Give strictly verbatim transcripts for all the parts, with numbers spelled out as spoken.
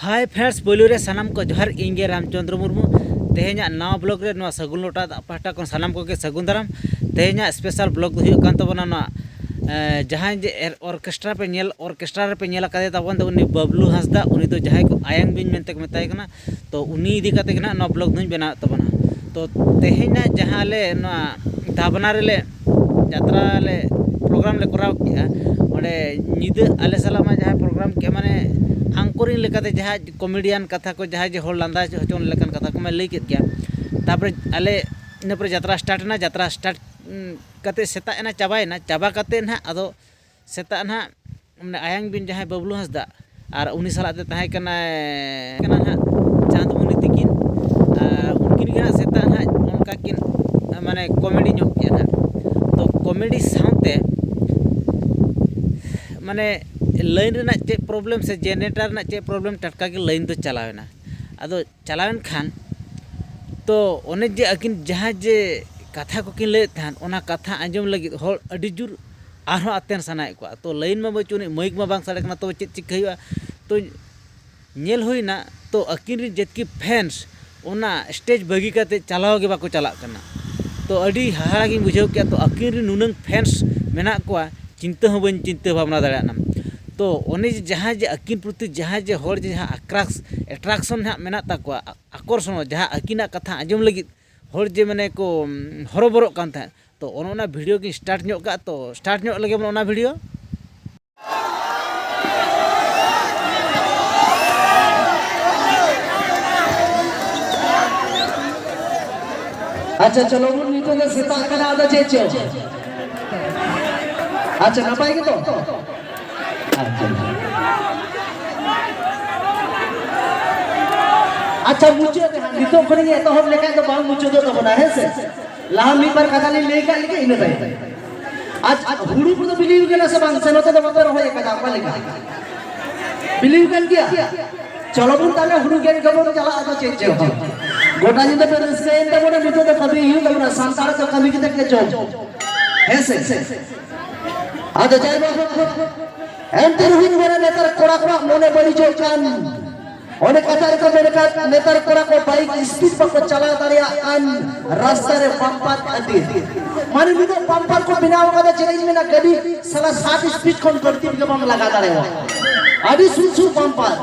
ᱦᱟᱭ friends, ᱯᱳᱭᱞᱳ ᱨᱮ ᱥᱟᱱᱟᱢ ᱠᱚ ᱡᱚᱦᱟᱨ᱾ ᱤᱧ ᱜᱮ ᱨᱟᱢᱪᱚᱸᱫᱽᱨᱚ ᱢᱩᱨᱢᱩ᱾ ᱛᱮᱦᱮᱧᱟᱜ ᱱᱟᱣᱟ ᱵᱞᱚᱜ ᱨᱮ ᱱᱚᱣᱟ ᱥᱟᱹᱜᱩᱱ ᱞᱚᱴᱟ ᱫᱟᱜ ᱯᱟᱦᱴᱟ ᱠᱷᱚᱱ ᱥᱟᱱᱟᱢ ᱠᱚᱜᱮ ᱥᱟᱹᱜᱩᱱ ᱫᱟᱨᱟᱢ᱾ ᱛᱮᱦᱮᱧᱟᱜ ᱥᱯᱮᱥᱟᱞ ᱵᱞᱚᱜ ᱫᱚ ᱦᱩᱭᱩᱜ ᱠᱟᱱ ᱛᱟᱵᱚᱱᱟ ᱱᱚᱣᱟ, ᱮ, ᱡᱟᱦᱟᱸᱭ ᱡᱮ ᱮᱨ-, ᱚᱨᱠᱮᱥᱴᱨᱟ ᱯᱮ ᱧᱮᱞ, ᱚᱨᱠᱮᱥᱴᱨᱟ ᱨᱮᱯᱮ ᱧᱮᱞ ᱟᱠᱟᱫᱮ ᱛᱟᱵᱚᱱ ᱫᱚ, ᱩᱱᱤ ᱵᱟᱵᱞᱩ ᱦᱟᱸᱥᱫᱟ, ᱩᱱᱤ ᱫᱚ ᱡᱟᱦᱟᱸᱭ ᱠᱚ ᱟᱭᱟᱝ ᱵᱤᱧ ᱢᱮᱱᱛᱮ ᱠᱚ ᱢᱮᱛᱟᱭ ᱠᱟᱱᱟ᱾ ᱛᱚ ᱩᱱᱤ ᱤᱫᱤ ᱠᱟᱛᱮ ᱜᱮ ᱱᱟᱦᱟᱜ ᱱᱚᱣᱟ ᱵᱞᱚᱜ ᱫᱚᱧ ᱵᱮᱱᱟᱣᱮᱫ ᱛᱟᱵᱚᱱᱟ᱾ ᱛᱚ ᱛᱮᱦᱮᱧ ᱱᱟᱦᱟᱜ ᱡᱟᱦᱟᱸ ᱞᱮ ᱱᱚᱣᱟ ᱫᱷᱟᱵᱱᱟ ᱨᱮᱞᱮ ᱡᱟᱛᱨᱟ ᱞᱮ ᱯᱨᱳᱜᱨᱟᱢ ᱞᱮ ᱠᱚᱨᱟᱣ ᱠᱮᱜᱼᱟ, ᱚᱸᱰᱮ ᱧᱤᱫᱟᱹ ᱟᱞᱮ ᱥᱟᱞᱟᱜ ᱢᱟ ᱡᱟᱦᱟᱸᱭ ᱯᱨᱳᱜᱨᱟᱢ ᱠᱮᱜᱼᱟ, ᱢᱟᱱᱮ ᱟᱝᱠᱚᱨᱤᱝ ᱞᱮᱠᱟᱛᱮ ᱡᱟᱦᱟᱸ ᱠᱚᱢᱮᱰᱤᱭᱟᱱ ᱠᱟᱛᱷᱟ ᱠᱚ, ᱡᱟᱦᱟᱸᱭ ᱡᱮ ᱦᱚᱲ ᱞᱟᱸᱫᱟ ᱦᱚᱪᱚ ᱞᱮᱠᱟᱱ ᱠᱟᱛᱷᱟ ᱠᱚ ᱢᱟ ᱞᱟᱹᱭ ᱠᱮᱫ ᱜᱮᱭᱟ᱾ ᱛᱟᱨᱯᱚᱨᱮ ᱟᱞᱮ ᱤᱱᱟᱹ ᱯᱚᱨᱮ ᱡᱟᱛᱨᱟ ᱥᱴᱟᱨᱴ ᱮᱱᱟ᱾ ᱡᱟᱛᱨᱟ ᱥᱴᱟᱨᱴ, ᱩᱸ, ᱠᱟᱛᱮ ᱥᱮᱛᱟᱜ ᱮᱱᱟ, ᱪᱟᱵᱟᱭᱮᱱᱟ᱾ ᱪᱟᱵᱟ ᱠᱟᱛᱮ ᱱᱟᱦᱟᱜ ᱟᱫᱚ ᱥᱮᱛᱟᱜ ᱱᱟᱦᱟᱜ ᱢᱟᱱᱮ ᱟᱭᱟᱝ ᱵᱤᱱ ᱡᱟᱦᱟᱸᱭ ᱵᱟᱹᱵᱽᱞᱩ ᱦᱟᱸᱥᱫᱟ ᱟᱨ ᱩᱱᱤ ᱥᱟᱞᱟᱜ ᱛᱮ ᱛᱟᱦᱮᱸ ᱠᱟᱱᱟᱭ, ᱠᱟᱱᱟ ᱱᱟᱦᱟᱜ ᱪᱟᱸᱫᱽᱢᱩᱱᱤ ᱛᱤᱠᱤᱱ᱾ ᱟᱨ ᱩᱱᱠᱤᱱ ᱜᱮ ᱱᱟᱦᱟᱜ ᱥᱮᱛᱟᱜ ᱱᱟᱦᱟᱜ ᱚᱱᱠᱟ ᱠᱤᱱ ᱢᱟᱱᱮ ᱠᱚᱢᱮᱰᱤ ᱧᱚᱜ ᱠᱮᱜᱼᱟ ᱱᱟᱦᱟᱜ᱾ ᱛᱚ ᱠᱚᱢᱮᱰᱤ ᱥᱟᱶᱛᱮ ᱢᱟᱱᱮ ᱞᱟᱭᱤᱱ ᱨᱮᱱᱟᱜ ᱪᱮᱫ ᱯᱨᱚᱵᱞᱮᱢ ᱥᱮ ᱡᱮᱱᱟᱨᱮᱴᱟᱨ ᱨᱮᱱᱟᱜ ᱪᱮᱫ ᱯᱨᱚᱵᱞᱮᱢ, ᱴᱟᱴᱠᱟ ᱜᱮ ᱞᱟᱭᱤᱱ ᱫᱚ ᱪᱟᱞᱟᱣᱮᱱᱟ᱾ ᱟᱫᱚ ᱪᱟᱞᱟᱣᱮᱱ ᱠᱷᱟᱱ, ᱛᱚ ᱚᱱᱮ ᱡᱮ ᱟᱹᱠᱤᱱ ᱡᱟᱦᱟᱸ ᱡᱮ ᱠᱟᱛᱷᱟ ᱠᱚᱠᱤᱱ ᱞᱟᱹᱭᱮᱫ ᱛᱟᱦᱮᱸᱫ, ᱚᱱᱟ ᱠᱟᱛᱷᱟ ᱟᱸᱡᱚᱢ ᱞᱟᱹᱜᱤᱫ ᱦᱚᱲ ᱟᱹᱰᱤ ᱡᱳᱨ ᱟᱨᱦᱚᱸ ᱟᱛᱮᱱ ᱥᱟᱱᱟᱭᱮᱫ ᱠᱚᱣᱟ᱾ ᱛᱚ ᱞᱟᱭᱤᱱ ᱢᱟ ᱵᱟᱹᱪᱩᱜ ᱟᱹᱱᱤᱡ, ᱢᱟᱭᱤᱠ ᱢᱟ ᱵᱟᱝ ᱥᱟᱰᱮ ᱠᱟᱱᱟ, ᱛᱚ ᱪᱮᱫ ᱪᱤᱠᱟᱹ ᱦᱩᱭᱩᱜᱼᱟ? ᱛᱚ ᱧᱮᱞ ᱦᱩᱭᱱᱟ, ᱛᱚ ᱟᱹᱠᱤᱱ ᱨᱮᱱ ᱡᱮᱛᱠᱤ ᱯᱷᱮᱱᱥ ᱚᱱᱟ ᱥᱴᱮᱡᱽ ᱵᱟᱹᱜᱤ ᱠᱟᱛᱮ ᱪᱟᱞᱟᱣ ᱜᱮ ᱵᱟᱠᱚ ᱪᱟᱞᱟᱜ ᱠᱟᱱᱟ᱾ ᱛᱚ ᱟᱹᱰᱤ ᱦᱟᱦᱟᱲᱟ ᱜᱤᱧ ᱵᱩᱡᱷᱟᱹᱣ ᱠᱮᱜᱼᱟ᱾ ᱛᱚ ᱟᱹᱠᱤᱱ ᱨᱮᱱ ᱱᱩᱱᱟᱹᱝ ᱯᱷᱮᱱᱥ ᱢᱮᱱᱟᱜ ᱠᱚᱣᱟ, ᱪᱤᱱᱛᱟᱹ ᱦᱚᱸ ᱵᱟᱹᱧ ᱪᱤᱱᱛᱟᱹ ᱵᱷᱟᱵᱽᱱᱟ ᱫᱟᱲᱮᱭᱟᱜ ᱠᱟᱱᱟ᱾ ᱛᱚ ᱚᱱᱮ ᱡᱮ ᱡᱟᱦᱟᱸᱭ ᱡᱮ ᱟᱹᱠᱤᱱ ᱯᱨᱚᱛᱤ ᱡᱟᱦᱟᱸᱭ ᱡᱮ ᱦᱚᱲ ᱡᱮ ᱡᱟᱦᱟᱸ ᱟᱠᱨᱟᱥ-, ᱮᱴᱨᱟᱠᱥᱚᱱ ᱦᱟᱸᱜ ᱢᱮᱱᱟᱜ ᱛᱟᱠᱚᱣᱟ, ᱟ-, ᱟᱠᱚᱨᱥᱚᱱ, ᱡᱟᱦᱟᱸ ᱟᱹᱠᱤᱱᱟᱜ ᱠᱟᱛᱷᱟ ᱟᱸᱡᱚᱢ ᱞᱟᱹᱜᱤᱫ ᱦᱚᱲ ᱡᱮ ᱢᱟᱱᱮ ᱠᱚ, ᱩᱢ, ᱦᱚᱨᱚᱵᱚᱨᱚᱜ ᱠᱟᱱ ᱛᱟᱦᱮᱸᱫ᱾ ᱛᱚ ᱚᱱᱮ ᱚᱱᱟ ᱵᱷᱤᱰᱤᱭᱳ ᱜᱤᱧ ᱥᱴᱟᱨᱴ ᱧᱚᱜ ᱠᱟᱜᱼᱟ᱾ ᱛᱚ ᱥᱴᱟᱨᱴ ᱧᱚᱜ ᱞᱮᱜᱮ ᱵᱚᱱ ᱚᱱᱟ ᱵᱷᱤᱰᱤᱭᱳ᱾ ᱟᱪᱪᱷᱟ, ᱪᱚᱞᱚ ᱵᱚᱱ, ᱱᱤᱛᱚᱜ ᱫᱚ ᱥᱮᱛᱟᱜ ᱠᱟᱱᱟ, ᱟᱫᱚ ᱪᱮᱫ ᱪᱚ? ᱟᱪᱪᱷᱟ, ᱱᱟᱯᱟᱭ ᱜᱮᱛᱚ? ᱟᱪᱪᱷᱟ᱾ ᱟᱪᱪᱷᱟ, ᱢᱩᱪᱟᱹᱫ ᱨᱮ ᱦᱟᱸᱜ, ᱱᱤᱛᱚᱜ ᱠᱷᱚᱱ ᱜᱮ ᱮᱛᱚᱦᱚᱵ ᱞᱮᱠᱷᱟᱱ ᱫᱚ ᱵᱟᱝ ᱢᱩᱪᱟᱹᱫᱚᱜ ᱛᱟᱵᱚᱱᱟ, ᱦᱮᱸ ᱥᱮ? ᱞᱟᱦᱟ ᱢᱤᱫ ᱵᱟᱨ ᱠᱟᱛᱷᱟ ᱞᱤᱧ ᱞᱟᱹᱭ ᱠᱟᱜ ᱞᱮᱜᱮ, ᱤᱱᱟᱹ ᱛᱟᱭᱚᱢ᱾ ᱟᱪᱪᱷᱟ, ᱦᱩᱲᱩ ᱠᱚᱫᱚ ᱵᱤᱞᱤ ᱠᱟᱱᱟ ᱥᱮ ᱵᱟᱝ? ᱥᱮ ᱱᱚᱛᱮ ᱫᱚ ᱵᱟᱯᱮ ᱨᱚᱦᱚᱭ ᱠᱟᱫᱟ? ᱚᱠᱟ ᱞᱮᱠᱟ? ᱵᱤᱞᱤ ᱠᱟᱱ ᱜᱮᱭᱟ? ᱪᱚᱞᱚ ᱵᱚᱱ ᱛᱟᱦᱞᱮ ᱦᱩᱲᱩ ᱜᱮᱫ ᱜᱮᱵᱚᱱ ᱪᱟᱞᱟᱜᱼᱟ, ᱟᱫᱚ ᱪᱮᱫ ᱪᱚ᱾ ᱜᱚᱴᱟ ᱧᱤᱫᱟᱹ ᱯᱮ ᱨᱟᱹᱥᱠᱟᱹᱭᱮᱱ ᱛᱟᱵᱚᱱᱟ, ᱱᱤᱛᱚᱜ ᱫᱚ ᱠᱟᱹᱢᱤ ᱦᱩᱭᱩᱜ ᱛᱟᱵᱚᱱᱟ, ᱥᱟᱱᱛᱟᱲ ᱫᱚ ᱠᱟᱹᱢᱤ ᱠᱟᱛᱮ ᱜᱮ ᱡᱚᱢ᱾ ᱦᱮᱸ ᱥᱮ? ᱟᱫᱚ ᱡᱟᱭ ᱵᱟᱵᱟ, ᱮᱱᱛᱮ ᱨᱮᱦᱚᱸᱧ ᱢᱮᱱᱟ, ᱱᱮᱛᱟᱨ ᱠᱚᱲᱟ ᱠᱚᱣᱟᱜ ᱢᱚᱱᱮ ᱵᱟᱹᱲᱤᱡᱚᱜ ᱠᱟᱱ᱾ ᱚᱱᱮ ᱠᱟᱛᱷᱟ ᱨᱮᱠᱚ ᱢᱮᱱ ᱟᱠᱟᱫ, ᱱᱮᱛᱟᱨ ᱠᱚᱲᱟ ᱠᱚ ᱵᱟᱭᱤᱠ ᱥᱯᱤᱰ ᱵᱟᱠᱚ ᱪᱟᱞᱟᱣ ᱫᱟᱲᱮᱭᱟᱜ ᱠᱟᱱ ᱨᱟᱥᱛᱟ ᱨᱮ ᱵᱟᱢᱯᱟᱨ ᱠᱷᱟᱹᱛᱤᱨ᱾ ᱢᱟᱱᱮ ᱱᱤᱛᱚᱜ ᱵᱟᱢᱯᱟᱨ ᱠᱚ ᱵᱮᱱᱟᱣ ᱟᱠᱟᱫᱟ, ᱪᱮᱫ ᱤᱧ ᱢᱮᱱᱟ, ᱜᱟᱹᱰᱤ ᱥᱟᱞᱟ ᱥᱟᱴ ᱥᱯᱤᱰ ᱠᱷᱚᱱ ᱵᱟᱹᱲᱛᱤ ᱜᱮ ᱵᱟᱢ ᱞᱟᱜᱟ ᱫᱟᱲᱮᱭᱟᱜᱼᱟ᱾ ᱟᱹᱰᱤ ᱥᱩᱨ ᱥᱩᱨ ᱵᱟᱢᱯᱟᱨ᱾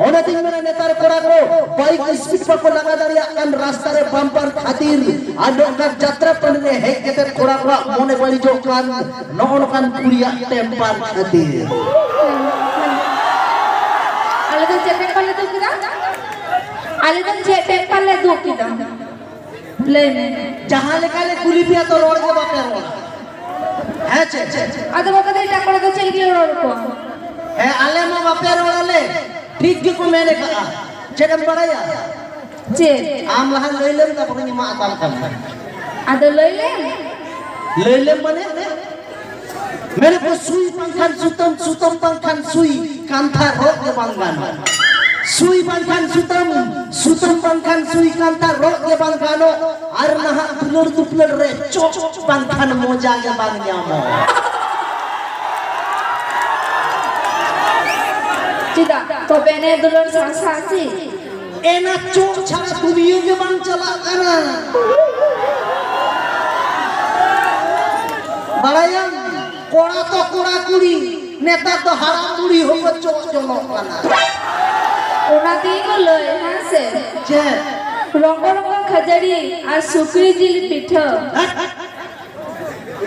ᱚᱱᱟᱛᱤᱧ ᱢᱮᱱᱟ, ᱱᱮᱛᱟᱨ ᱠᱚᱲᱟ ᱠᱚ ᱵᱟᱭᱤᱠ ᱥᱯᱤᱰ ᱵᱟᱠᱚ ᱞᱟᱜᱟ ᱫᱟᱲᱮᱭᱟᱜ ᱠᱟᱱ ᱨᱟᱥᱛᱟ ᱨᱮ ᱵᱟᱢᱯᱟᱨ ᱠᱷᱟᱹᱛᱤᱨ ᱟᱨ ᱱᱚᱝᱠᱟᱱ ᱡᱟᱛᱨᱟ ᱴᱟᱺᱰᱤ ᱨᱮ ᱦᱮᱡ ᱠᱟᱛᱮ ᱠᱚᱲᱟ ᱠᱚᱣᱟᱜ ᱢᱚᱱᱮ ᱵᱟᱹᱲᱤᱡᱚᱜ ᱠᱟᱱ ᱱᱚᱜᱼᱚ ᱱᱚᱝᱠᱟᱱ ᱠᱩᱲᱤᱭᱟᱜ ᱴᱮᱢᱯᱟᱨ ᱠᱷᱟᱹᱛᱤᱨ᱾ ᱟᱞᱮ ᱫᱚ ᱪᱮᱫ ᱴᱮᱢᱯᱟᱨ ᱞᱮ ᱫᱩᱜ ᱠᱮᱫᱟ? ᱟᱞᱮ ᱫᱚ ᱪᱮᱫ ᱴᱮᱢᱯᱟᱨ ᱞᱮ ᱫᱩᱜ ᱠᱮᱫᱟ? ᱞᱟᱹᱭ ᱢᱮ᱾ ᱡᱟᱦᱟᱸ ᱞᱮᱠᱟ ᱞᱮ ᱠᱩᱞᱤ ᱯᱮᱭᱟ ᱛᱚ ᱨᱚᱲ ᱜᱮ ᱵᱟᱯᱮ ᱨᱚᱲᱟ᱾ ᱦᱮᱸ ᱪᱮ? ᱟᱫᱚ ᱵᱟᱠᱚ ᱫᱚ ᱮᱴᱟᱜ ᱠᱚᱲᱟ ᱫᱚ ᱪᱮᱫ ᱞᱟᱹᱜᱤᱫ ᱨᱚᱲ ᱠᱚᱣᱟ? ᱦᱮᱸ, ᱟᱞᱮ ᱢᱟ ᱵᱟᱯᱮ ᱨᱚᱲ ᱟᱞᱮ᱾ ᱴᱷᱤᱠ ᱜᱮᱠᱚ ᱢᱮᱱ ᱟᱠᱟᱫᱼᱟ᱾ ᱪᱮᱫ ᱮᱢ ᱵᱟᱲᱟᱭᱟ? ᱪᱮᱫ? ᱟᱢ ᱞᱟᱦᱟ ᱞᱟᱹᱭ ᱞᱮᱢ, ᱛᱟᱨᱯᱚᱨᱮᱧ ᱮᱢᱟᱜ ᱛᱟᱢ ᱠᱟᱱᱟ᱾ ᱟᱫᱚ ᱞᱟᱹᱭ ᱞᱮᱢ᱾ ᱞᱟᱹᱭ ᱞᱮᱢ ᱢᱟᱱᱮ? ᱢᱮᱱᱟᱠᱚ ᱥᱩᱭ ᱵᱟᱝᱠᱷᱟᱱ ᱥᱩᱛᱟᱹᱢ, ᱥᱩᱛᱟᱹᱢ ᱵᱟᱝᱠᱷᱟᱱ ᱥᱩᱭ, ᱠᱟᱱᱛᱷᱟ ᱨᱚᱜ ᱜᱮ ᱵᱟᱝ ᱜᱟᱱᱚᱜ᱾ ᱥᱩᱭ ᱵᱟᱝᱠᱷᱟᱱ ᱥᱩᱛᱟᱹᱢ, ᱥᱩᱛᱟᱹᱢ ᱵᱟᱝᱠᱷᱟᱱ ᱥᱩᱭ, ᱠᱟᱱᱛᱷᱟ ᱨᱚᱜ ᱜᱮ ᱵᱟᱝ ᱜᱟᱱᱚᱜ᱾ ᱟᱨ ᱱᱟᱦᱟᱜ ᱫᱩᱞᱟᱹᱲ ᱫᱩᱯᱞᱟᱹᱲ ᱨᱮ ᱪᱚᱜ ᱵᱟᱝᱠᱷᱟᱱ ᱢᱚᱡᱟ ᱜᱮ ᱵᱟᱝ ᱧᱟᱢᱚᱜ᱾ ᱪᱮᱫᱟᱜ? ᱛᱚᱵᱮ ᱮᱱᱮ ᱫᱩᱞᱟᱹᱲ ᱥᱟᱥᱟ ᱥᱤ᱾ ᱮᱱᱟ ᱪᱚᱜ ᱪᱷᱟᱲᱟ ᱫᱩᱱᱤᱭᱟᱹ ᱜᱮ ᱵᱟᱝ ᱪᱟᱞᱟᱜ ᱠᱟᱱᱟ᱾ ᱵᱟᱲᱟᱭᱟᱢ, ᱠᱚᱲᱟ ᱛᱚ ᱠᱚᱲᱟ ᱠᱩᱲᱤ, ᱱᱮᱛᱟᱨ ᱫᱚ ᱦᱟᱲᱟᱢ ᱵᱩᱲᱦᱤ ᱦᱚᱸᱠᱚ ᱪᱚᱜ ᱡᱚᱱᱚᱜ ᱠᱟᱱᱟ᱾ ᱚᱱᱟ ᱛᱮᱜᱮ ᱠᱚ ᱞᱟᱹᱭ, ᱦᱮᱸ ᱥᱮ? ᱪᱮᱫ? ᱨᱚᱝᱜᱚ ᱨᱚᱝᱜᱚ ᱠᱷᱟᱹᱡᱟᱹᱲᱤ ᱟᱨ ᱥᱩᱠᱨᱤ ᱡᱤᱞ ᱯᱤᱴᱷᱟᱹ᱾ ᱦᱮᱸ?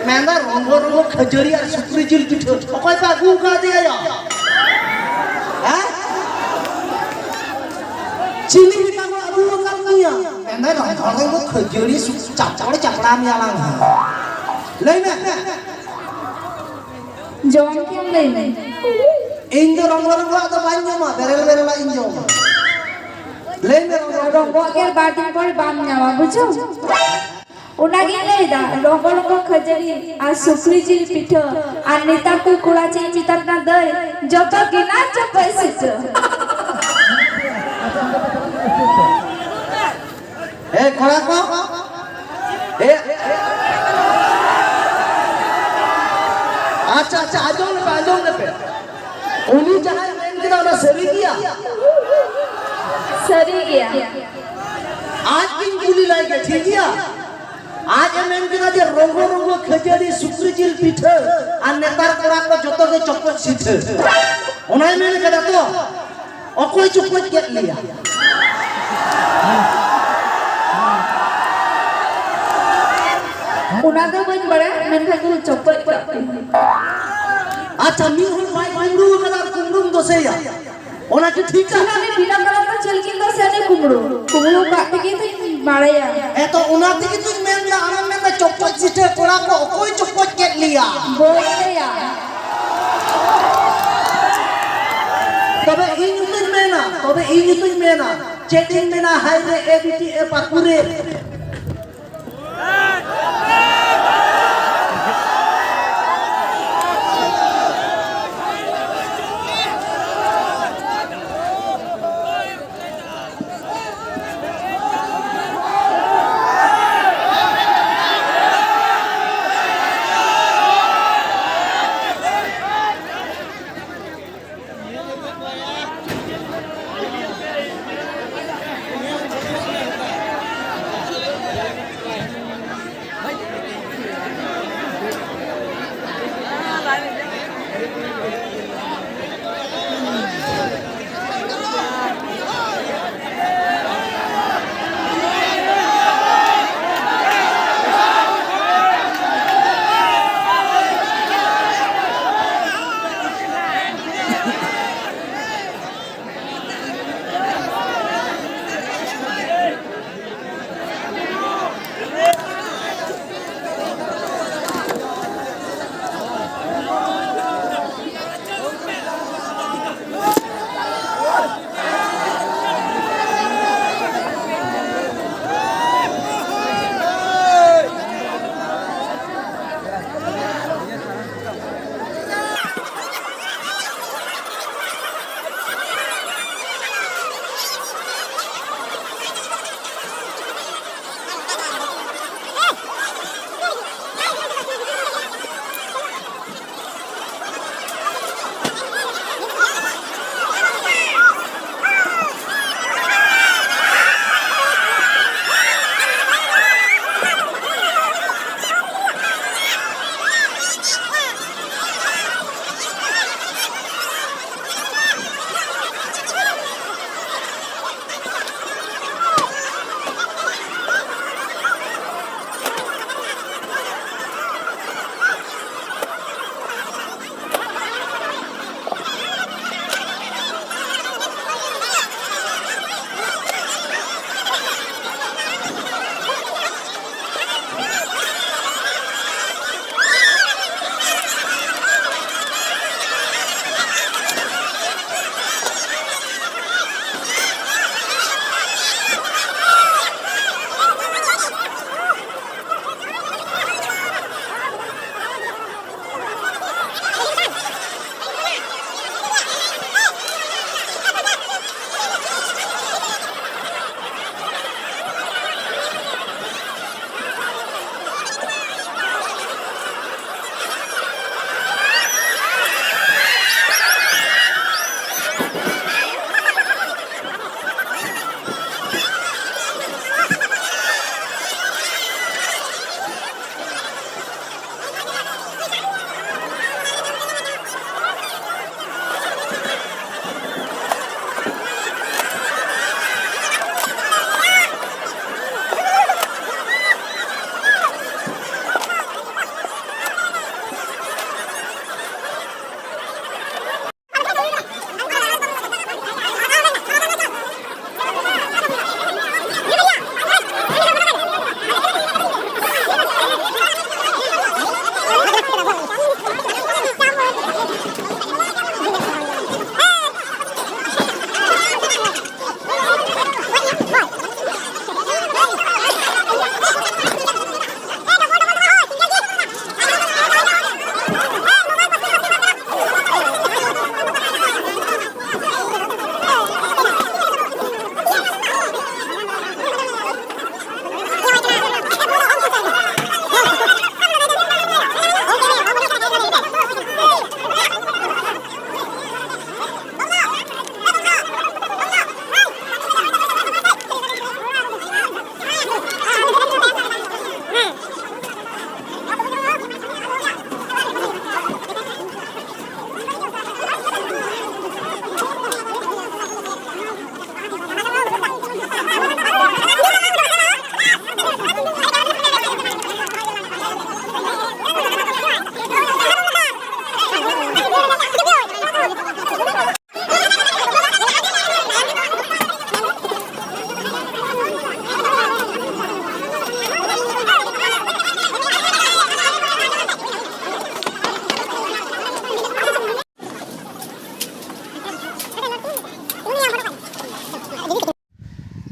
ᱢᱮᱱᱫᱟ ᱨᱚᱝᱜᱚ ᱨᱚᱝᱜᱚ ᱠᱷᱟᱹᱡᱟᱹᱲᱤ ᱟᱨ ᱥᱩᱠᱨᱤ ᱡᱤᱞ ᱯᱤᱴᱷᱟᱹ᱾ ᱚᱠᱚᱭ ᱯᱮ ᱟᱹᱜᱩ ᱟᱠᱟᱫᱮᱭᱟ ᱭᱟ? ᱦᱮᱸ? ᱪᱤᱞᱤ ᱢᱮᱛᱟ ᱠᱚ ᱟᱹᱜᱩ ᱟᱠᱟᱫ ᱢᱮᱭᱟ? ᱢᱮᱱᱫᱟ ᱨᱚᱝᱜᱚ ᱨᱚᱝᱜᱚ ᱠᱷᱟᱹᱡᱟᱹᱲᱤ ᱥᱩ-, ᱪᱟᱯᱚᱲ ᱪᱟᱯᱲᱟ ᱢᱮᱭᱟ ᱞᱟᱝ᱾ ᱞᱟᱹᱭ ᱢᱮ᱾ ᱡᱚᱢ ᱠᱮᱢ ᱞᱟᱹᱭ ᱢᱮ᱾ ᱤᱧ ᱫᱚ ᱨᱚᱝᱜᱚ ᱨᱚᱝᱜᱚᱣᱟᱜ ᱫᱚ ᱵᱟᱹᱧ ᱡᱚᱢᱟ, ᱵᱮᱨᱮᱞ ᱵᱮᱨᱮᱞᱟᱜ ᱤᱧ ᱡᱚᱢᱟ᱾ ᱞᱟᱹᱭ ᱢᱮ ᱨᱚᱝᱜᱚ᱾ ᱨᱚᱝᱜᱚ ᱜᱮ ᱵᱟᱨ ᱫᱤᱱ ᱯᱚᱨ ᱵᱟᱢ ᱧᱟᱢᱟ, ᱵᱩᱡᱷᱟᱹᱣ? ᱚᱱᱟᱜᱤᱧ ᱞᱟᱹᱭᱫᱟ, ᱨᱚᱝᱜᱚ ᱨᱚᱝᱜᱚ ᱠᱷᱟᱹᱡᱟᱹᱲᱤ ᱟᱨ ᱥᱩᱠᱨᱤ ᱡᱤᱞ ᱯᱤᱴᱷᱟᱹ ᱟᱨ ᱱᱮᱛᱟᱨ ᱠᱚ ᱠᱚᱲᱟ ᱪᱮᱫ ᱢᱮᱛᱟ ᱠᱚ ᱠᱟᱱᱟ ᱫᱟᱹᱭ, ᱡᱚᱛᱚ ᱜᱮ ᱱᱟ ᱪᱚᱯᱟᱹᱭ ᱥᱤᱴᱟᱹ᱾ ᱮ ᱠᱚᱲᱟ ᱠᱚ, ᱮ, ᱟᱪᱪᱷᱟ, ᱟᱪᱪᱷᱟ, ᱟᱸᱡᱚᱢ ᱞᱮᱯᱮ, ᱟᱸᱡᱚᱢ ᱞᱮᱯᱮ᱾ ᱩᱱᱤ ᱡᱟᱦᱟᱸᱭ ᱢᱮᱱ ᱠᱮᱫᱟ, ᱚᱱᱟ ᱥᱟᱹᱨᱤ ᱜᱮᱭᱟ? ᱥᱟᱹᱨᱤ ᱜᱮᱭᱟ᱾ ᱟᱡ ᱜᱤᱧ ᱠᱩᱞᱤ ᱞᱟᱭ ᱜᱮ, ᱴᱷᱤᱠ ᱜᱮᱭᱟ? ᱟᱡ ᱮ ᱢᱮᱱ ᱠᱮᱫᱟ ᱡᱮ ᱨᱚᱝᱜᱚ ᱨᱚᱝᱜᱚ ᱠᱷᱟᱹᱡᱟᱹᱲᱤ, ᱥᱩᱠᱨᱤ ᱡᱤᱞ ᱯᱤᱴᱷᱟᱹ, ᱟᱨ ᱱᱮᱛᱟᱨ ᱠᱚᱲᱟ ᱠᱚ ᱡᱚᱛᱚ ᱜᱮ ᱪᱚᱠᱚᱡ ᱥᱤᱴᱷᱟᱹ᱾ ᱚᱱᱟᱭ ᱢᱮᱱ ᱠᱟᱫᱟ ᱛᱚ, ᱚᱠᱚᱭ ᱪᱚᱠᱚᱡ ᱠᱮᱫ ᱞᱮᱭᱟ? ᱚᱱᱟ ᱫᱚ ᱵᱟᱹᱧ ᱵᱟᱲᱟᱭᱟ, ᱢᱮᱱᱠᱷᱟᱱ ᱠᱚ ᱪᱚᱠᱚᱡ ᱠᱟᱜ ᱯᱮ᱾ ᱟᱪᱪᱷᱟ, ᱢᱤᱫ ᱦᱚᱲ ᱵᱟᱭ ᱠᱩᱢᱵᱽᱲᱩ ᱠᱟᱫᱟ ᱟᱨ ᱠᱩᱢᱵᱽᱲᱩᱢ ᱫᱚᱥᱮᱭᱟ, ᱚᱱᱟ ᱠᱤ ᱴᱷᱤᱠᱟ? ᱚᱱᱟ ᱜᱮ ᱵᱤᱱᱟ ᱠᱟᱨᱚᱱ ᱛᱮ ᱪᱮᱫ ᱞᱟᱹᱜᱤᱫ ᱫᱚᱥᱮ ᱩᱱᱤ ᱠᱩᱢᱵᱽᱲᱩ? ᱠᱩᱢᱵᱽᱲᱩ ᱠᱟᱜ ᱛᱮᱜᱮ ᱛᱚᱧ ᱵᱟᱲᱟᱭᱟ᱾ ᱦᱮᱸ, ᱛᱚ ᱚᱱᱟ ᱛᱮᱜᱮ ᱛᱚᱧ ᱢᱮᱱᱫᱟ, ᱟᱢᱮᱢ ᱢᱮᱱᱫᱟ ᱪᱚᱠᱚᱡ ᱥᱤᱴᱷᱟᱹ, ᱠᱚᱲᱟ ᱠᱚ ᱚᱠᱚᱭ ᱪᱚᱠᱚᱡ ᱠᱮᱫ ᱞᱮᱭᱟ? ᱵᱟᱹᱧ ᱞᱟᱹᱭᱟ᱾ ᱛᱚᱵᱮ ᱤᱧ ᱩᱛᱟᱹᱨ ᱢᱮᱱᱟ, ᱛᱚᱵᱮ ᱤᱧ ᱩᱛᱟᱹᱨ ᱢᱮᱱᱟ, ᱪᱮᱫ ᱤᱧ ᱢᱮᱱᱟ, ᱦᱟᱭ ᱨᱮ ᱮ ᱵᱤᱴᱤ ᱮ ᱯᱟᱠᱩ ᱨᱮ᱾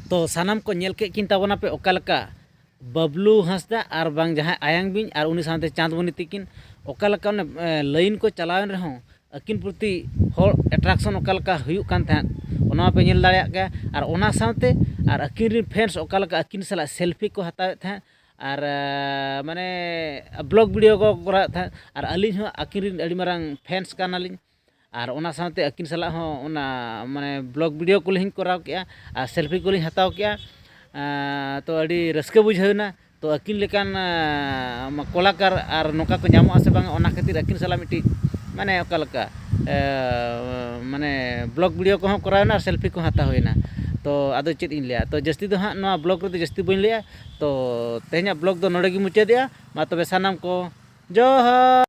ᱛᱚ ᱥᱟᱱᱟᱢ ᱠᱚ ᱧᱮᱞ ᱠᱮᱫ ᱠᱤᱱ ᱛᱟᱵᱚᱱᱟᱯᱮ ᱚᱠᱟ ᱞᱮᱠᱟ ᱵᱟᱵᱞᱩ ᱦᱟᱸᱥᱫᱟ ᱟᱨ ᱵᱟᱝ ᱡᱟᱦᱟᱸᱭ ᱟᱭᱟᱝ ᱵᱤᱧ ᱟᱨ ᱩᱱᱤ ᱥᱟᱶᱛᱮ ᱪᱟᱸᱫᱽᱢᱚᱱᱤ ᱛᱤᱠᱤᱱ ᱚᱠᱟ ᱞᱮᱠᱟ ᱚᱱᱮ, ᱮ, ᱞᱟᱭᱤᱱ ᱠᱚ ᱪᱟᱞᱟᱣᱮᱱ ᱨᱮᱦᱚᱸ ᱟᱹᱠᱤᱱ ᱯᱨᱚᱛᱤ ᱦᱚᱲ ᱮᱴᱨᱟᱠᱥᱚᱱ ᱚᱠᱟ ᱞᱮᱠᱟ ᱦᱩᱭᱩᱜ ᱠᱟᱱ ᱛᱟᱦᱮᱸᱫ, ᱚᱱᱟ ᱢᱟᱯᱮ ᱧᱮᱞ ᱫᱟᱲᱮᱭᱟᱜ ᱜᱮᱭᱟ᱾ ᱟᱨ ᱚᱱᱟ ᱥᱟᱶᱛᱮ ᱟᱨ ᱟᱹᱠᱤᱱ ᱨᱮᱱ ᱯᱷᱮᱱᱥ ᱚᱠᱟ ᱞᱮᱠᱟ ᱟᱹᱠᱤᱱ ᱥᱟᱞᱟᱜ ᱥᱮᱞᱯᱷᱤ ᱠᱚ ᱦᱟᱛᱟᱣᱮᱫ ᱛᱟᱦᱮᱸᱫ ᱟᱨ, ᱮ, ᱢᱟᱱᱮ ᱵᱞᱚᱜ ᱵᱷᱤᱰᱤᱭᱳ ᱠᱚ ᱠᱚᱨᱟᱣᱮᱫ ᱛᱟᱦᱮᱸᱫ᱾ ᱟᱨ ᱟᱹᱞᱤᱧ ᱦᱚᱸ ᱟᱹᱠᱤᱱ ᱨᱮᱱ ᱟᱹᱰᱤ ᱢᱟᱨᱟᱝ ᱯᱷᱮᱱᱥ ᱠᱟᱱᱟᱞᱤᱧ᱾ ᱟᱨ ᱚᱱᱟ ᱥᱟᱶᱛᱮ ᱟᱹᱠᱤᱱ ᱥᱟᱞᱟᱜ ᱦᱚᱸ ᱚᱱᱟ ᱢᱟᱱᱮ ᱵᱞᱚᱜ ᱵᱷᱤᱰᱤᱭᱳ ᱠᱚᱞᱤᱧ ᱠᱚᱨᱟᱣ ᱠᱮᱜᱼᱟ ᱟᱨ ᱥᱮᱞᱯᱷᱤ ᱠᱚᱞᱤᱧ ᱦᱟᱛᱟᱣ ᱠᱮᱜᱼᱟ᱾ ᱟᱨ ᱛᱚ ᱟᱹᱰᱤ ᱨᱟᱹᱥᱠᱟᱹ ᱵᱩᱡᱷᱟᱹᱣ ᱮᱱᱟ᱾ ᱛᱚ ᱟᱹᱠᱤᱱ ᱞᱮᱠᱟᱱ, ᱟᱨ, ᱠᱚᱞᱟᱠᱟᱨ ᱟᱨ ᱱᱚᱝᱠᱟ ᱠᱚ ᱧᱟᱢᱚᱜᱼᱟ ᱥᱮ ᱵᱟᱝ, ᱚᱱᱟ ᱠᱷᱟᱹᱛᱤᱨ ᱟᱹᱠᱤᱱ ᱥᱟᱞᱟᱜ ᱢᱤᱫᱴᱤᱡ ᱢᱟᱱᱮ ᱚᱠᱟ ᱞᱮᱠᱟ, ᱮ, ᱢᱟᱱᱮ ᱵᱞᱚᱜ ᱵᱷᱤᱰᱤᱭᱳ ᱠᱚᱦᱚᱸ ᱠᱚᱨᱟᱣ ᱮᱱᱟ ᱟᱨ ᱥᱮᱞᱯᱷᱤ ᱠᱚᱦᱚᱸ ᱦᱟᱛᱟᱣ ᱦᱩᱭᱱᱟ᱾ ᱛᱚ ᱟᱫᱚ ᱪᱮᱫ ᱤᱧ ᱞᱟᱹᱭᱟ, ᱛᱚ ᱡᱟᱹᱥᱛᱤ ᱫᱚ ᱦᱟᱸᱜ ᱱᱚᱣᱟ ᱵᱞᱚᱜ ᱨᱮᱫᱚ ᱡᱟᱹᱥᱛᱤ ᱵᱟᱹᱧ ᱞᱟᱹᱭᱟ᱾ ᱛᱚ ᱛᱮᱦᱮᱧᱟᱜ ᱵᱞᱚᱜ ᱫᱚ ᱱᱚᱰᱮ ᱜᱮ ᱢᱩᱪᱟᱹᱫᱮᱜᱼᱟ᱾ ᱢᱟ ᱛᱚᱵᱮ ᱥᱟᱱᱟᱢ ᱠᱚ ᱡᱚᱦᱟᱨ᱾